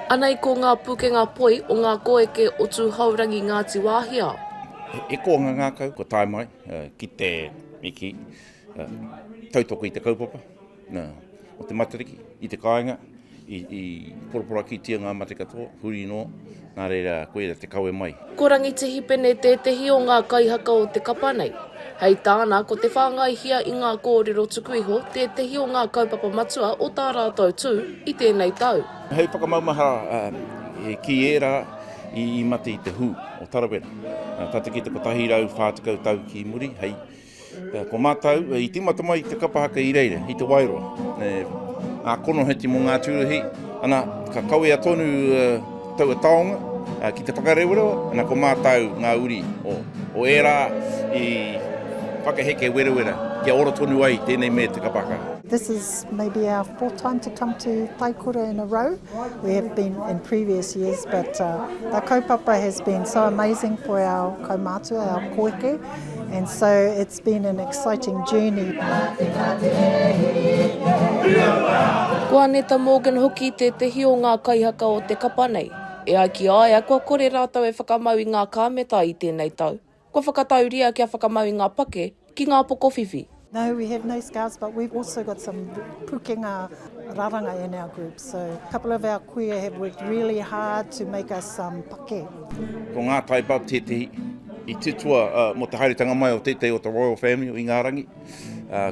Anei ko ngā pukenga poi o ngā kōeke o Tūhourangi Ngāti Wāhiao. He koanga ngākau kua tae mai ki te miki tautoko i te kaupapa o te Matariki i te kāinga i poroporoakitia ngā mate katoa huri noa, nā reira koira te kawe mai. Ko Rangitihi Pene tētehi o ngā kaihaka o te kapa nei. Hei tāna, ko te whāngaihia i ngā kōrero tuku iho tētehi o ngā kaupapa matua o tā rātou tū i tēnei tau. Hei whakamaumahara ki ērā i mate i te hū o Tarawera, tata ki te 140 tau ki muri, hei Ko mātou, i tīmata mai te kapa haka i reira, i Te Wairoa. Ngā konoheti mō ngā tūruhi, ana, ka kawea tonu taua taonga ki te whakarewarewa, ana, ko mātou ngā uri o, o ērā i whakaheke werewera kia ora tonu ai tēnei me te kapa haka. This is maybe our fourth time to come to Taikura in a row. We have been in previous years, but uh, the kaupapa has been so amazing for our kaumātua, our koeke, and so it's been an exciting journey. Ko Aneta Morgan hoki tētehi o ngā kaihaka o te kapa nei. E ai ki a ia, kua kore rātou e whakamau i ngā kāmeta i tēnei tau. Kua whakatauria kia whakamau i ngā pake ki ngā pokowhiwhi. No, we have no scars, but we've also got some pukenga raranga in our group. So a couple of our kuia have worked really hard to make us some pake. Ko Ngā Tai Bub tētehi i titoa mō te haeretanga mai o tētehi o te Royal Family o Ingarangi,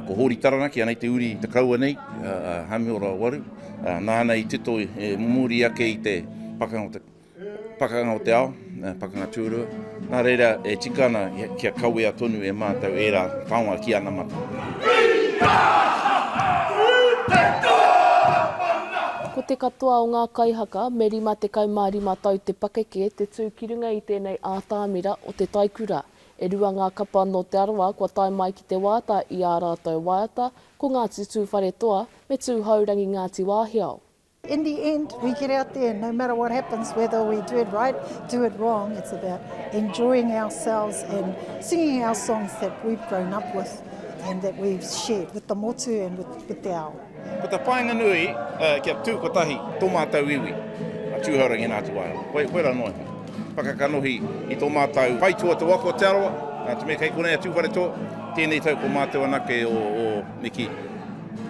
ko Hōri Taranaki, anei te uri i te kaua nei, a Hamiora Waru, nāna i tito e momori ake i te pakanga o te Pakanga o te ao, pakanga tūrua. Nā reira, e tika ana kia kawea tonu e mātou ērā taonga ki anamata. Ko te katoa o ngā kaihaka me 55 tau te pakeke te tū ki runga i tēnei ātamira o te Taikura. E rua ngā kapa nō Te Arawa kua tae mai ki te wāta i ā rātou waiata, ko Ngāti Tūwharetoa me Tūhourangi Ngāti Wāhiao. In the end, we get out there and no matter what happens, whether we do it right, do it wrong, it's about enjoying ourselves and singing our songs that we've grown up with and that we've shared with the motu and with, with the ao. Ko te whāinga nui, kia tū kotahi tō mātou iwi, a Tūhourangi Ngāti Waiawa. Koe, koe rā noa iho. Whakakanohi i tō mātou whaitua te waka o Te Arawa, nā te mea kei konei a Tūwharetoa, tēnei tau ko mātou anake o, o Miki.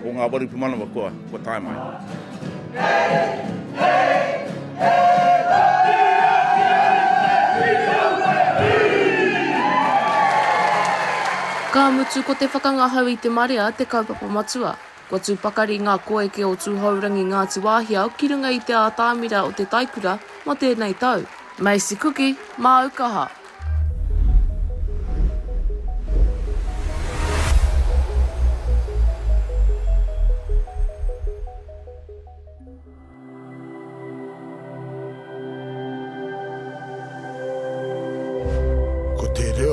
o ngā waru pumanawa kua, kua tae mai. Ka mutu ko te whakangahau i te marea te kaupapa matua. Kua tū pakari ngā koeke o Tūhourangi Ngāti Wāhiao ki runga i te ātamira o te Taikura mō tēnei tau. Macy Kuki, māu kaha! Ko te reo.